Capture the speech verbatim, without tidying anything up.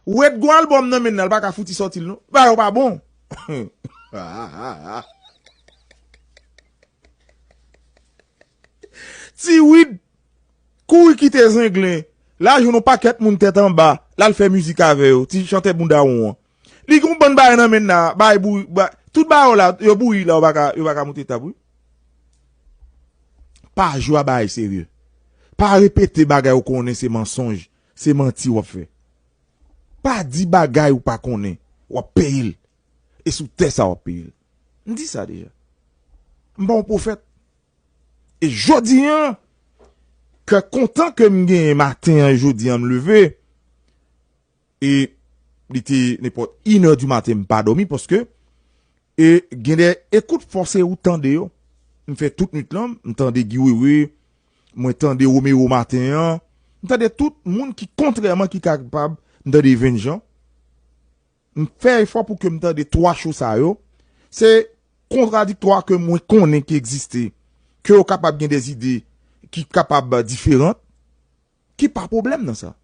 Wade gon albòm nan men l, l pa ka fouti sòti l non. Bagay yo pa bon. Ti Wid kouri kite Zenglen. L al jwenn yon pakèt moun tèt anba. L al fè mizik avè yo. Ti chantè bounda won an. Li gon bann bagay nan men l la. Bagay bou, ba, tout bagay yo la, yo bouyi la, yo pa ka, yo pa ka moute tab wi. Pa jwe a bagay serye. Pa repete bagay ou konnen se mansonj, se manti w ap fè. Pa di bagay ou pa konnen, w ap peye l. E sou tè sa w ap peye l. M di sa deja. M pa yon pwofèt. E jodi an, kè kontan ke m genyen maten an, jodi an m leve, e li te nenpòt inè di maten m pa dòmi paske e gen de ekout fòse ou tande yo. M fè tout nwit lan, m tande Guy Wewe, mwen tande Romero maten an, m tande tout moun ki kontrèman ki kapab, m tande Venn Jan. M fè efò pou ke m tande twa cho sa yo. Se kontradiktwa ke mwen konnen ki egziste, ke yo kapab gen de ide ki kapab diferan, ki pa pwoblèm nan sa.